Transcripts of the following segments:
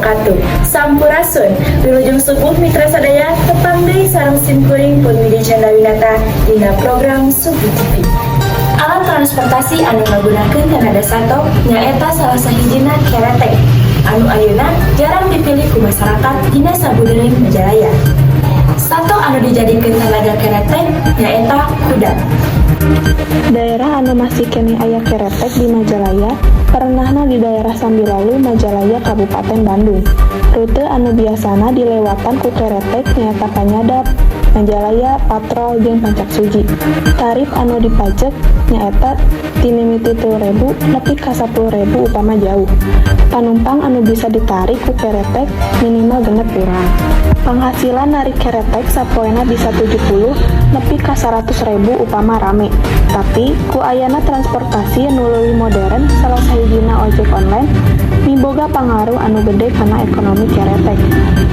Wabarakatuh. Sampurasun. Wilujeng subuh, mitra sadaya, tepang deui sareng simkuring Pun Widi Chandrawinata dina program Subuh TV. Alat transportasi anu ngagunakeun tenaga sato nyaeta salah sahijina keretek anu ayeuna jarang dipilih ku masyarakat dina sabudeureun Majalaya. Sato anu dijadikeun tenaga keretek nyaeta kuda. Daerah anu masih keneh aya keretek di Majalaya, perenahna di daerah Sambilalu, Majalaya, Kabupaten Bandung. Rute anu biasana dilewatan ku keretek nyaeta Panyadap, Majalaya, Patrol, jeung Pancak Suji. Tarif anu dipajek nyaeta ti mimiti 3.000 nepi ka 10.000 upama jauh. Panumpang anu bisa ditarik ku keretek minimal 6 urang. Penghasilan narik keretek sapoena bisa 70 nepi ka 100 ribu upama rame. Tapi ku ayana transportasi nu leuwih modern, salah sahijina ojek online, miboga pangaruh anu gede kana ekonomi keretek.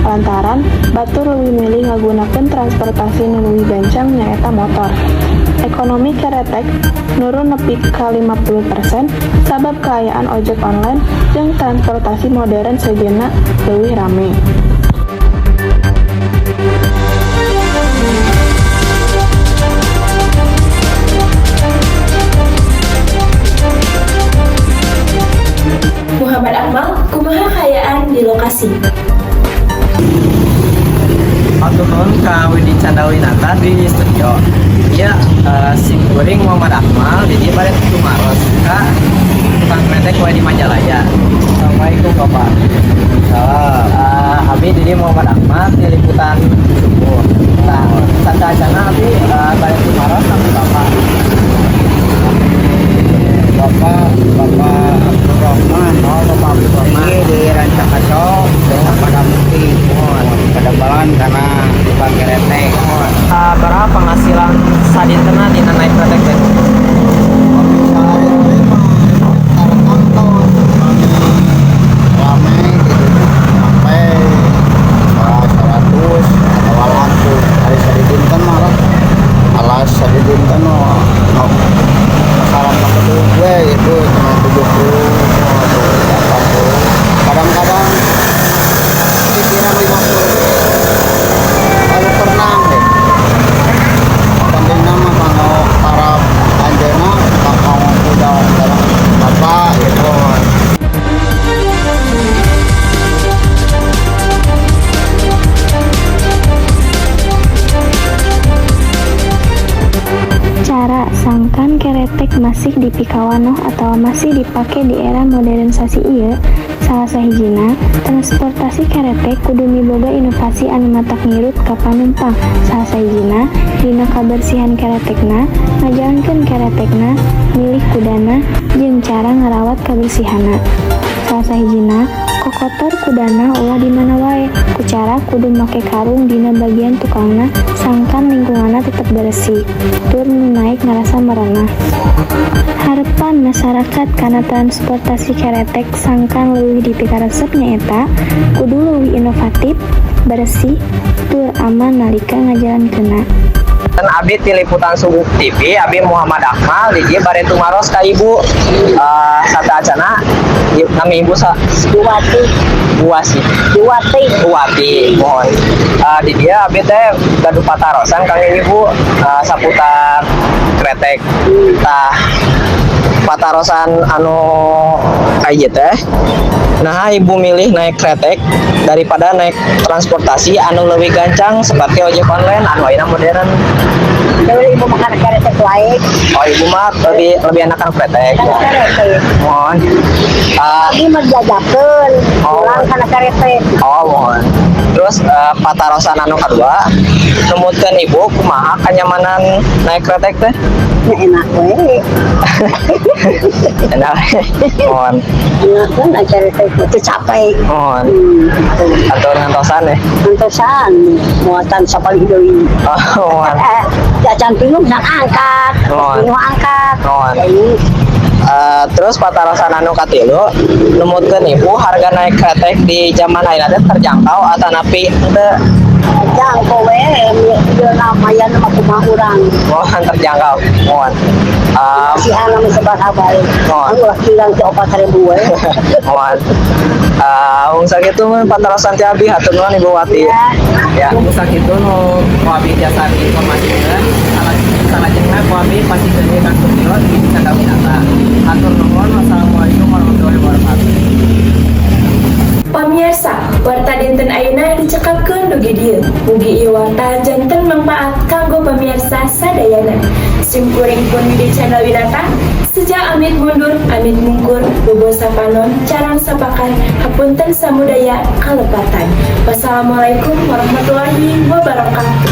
Lantaran batur leuwih milih ngagunakeun transportasi nu leuwih gancang, nyaeta motor. Ekonomi keretek nurun nepi ka 50% sabab kaayaan ojek online jeung transportasi modern sejenna leuwih rame. Muhammad Akmal, kumaha kaayaan di lokasi? Hatur nuhun ka Widi Chandrawinata di studio. Ieu sim kuring Muhammad Akmal di dieu bade tumaros ka tukang kretek wae di Majalaya. Assalamualaikum, Bapak. Salam. Abi di dieu Muhammad Akmal di liputan Subuh. Nah, sateuacanna abi bade tumaros sama Bapak. Bapak Bapak Abdurrahman. Oh, Bapak Abdurrahman. Ini di Rancakasok, Desa Padamukti. Padamelan kana tukang keretek. Berapa penghasilan sadintena dina naik kretek teh? Sehari-hari mah kantor rame gitu sampai 100 atau laku hari sadidinten malah alas sadidinten no no pasaran pakai gue itu cuma 70 atau 80, kadang-kadang pikiran 50 kalau pernah deh. Penting nama kalau para anjena kalau udah dalam bapak gitu. Cara sangkan keretek masih dipikawanoh atau masih dipake di era modernisasi ieu, salah sahijina transportasi keretek kudu miboga inovasi anu matak ngirut ka panumpang, salah sahijina dina kabersihan keretekna, ngajalankeun keretekna, milih kudana, jeung cara ngarawat kabersihanna. Salah sahijina kokotor kudana ulah di mana wae, ku cara kudu make karung dina bagian tukangna sangkan lingkunganna tetep bersih tur nu naik ngarasa merenah. Harepan masyarakat kana transportasi keretek sangkan leuwih dipikaresep nyaeta kudu leuwih inovatif, bersih, tur aman nalika ngajalankeunna. Dan abi ti liputan Subuh TV, abi Muhammad Akmal di dieu bade tumaros ka Ibu. Sateuacanna nami Ibu sa? Buwati. Buwasi. Buwati. Buwati, mohon. Di dieu abi teh gaduh patarosan kangge Ibu saputar kretek. Tah, patarosan anu kahiji teh, nah, Ibu milih naik kretek daripada naik transportasi anu leuwih gancang seperti ojek online anu ayeuna modern? Deui ibu makan keretek wae. Oh, Ibu mah lebih lebih enakan kretek. Kana keretek. Mohon. Abi mah diajakeun Oh. pulang kana keretek. Oh, mohon. Terus patarosan anu kedua, numutkeun Ibu kumaha kenyamanan naik kretek teh? Nya enak we. Enak. Mohon. Enak kan naik keretek itu capek. Mohon. Gitu. Atau ngantosan ya? Antosan muatan sapalih deui. Oh, mohon. Jajan bingung sang angkat. Oh. Bingung angkat. Oh. Jadi Terus patarosan anu katilu, numutkeun Ibu harga naik kretek di zaman ayeuna teh terjangkau atanapi henteu? Jangkau we, ieu lumayan mah kumaha urang. Mohon terjangkau. Mohon. Si anak mah sabaraha bae. Mohon. Anu ulah kirang teh 4.000 we. Mohon. Mung sakitu mah patarosan ti abi, hatur nuhun Ibu Wati. Ya. Mung sakitu nu ku abi tiasa diinformasikeun. Salajengna ku abi pasihkeun deui ka studio di Candawinata. Hatur nuhun. Wassalamualaikum warahmatullahi wabarakatuh. Pamirsa, warta dinten ayeuna dicekapkeun dugi dieu. Mugi ieu warta janten manfaat kanggo pamirsa sadayana. Sim kuring pun di channel Winata, sejak amit mundur, amit mungkur, bobo sapanon, carang sapakan, hapunten samudaya kalepatan. Wassalamualaikum warahmatullahi wabarakatuh.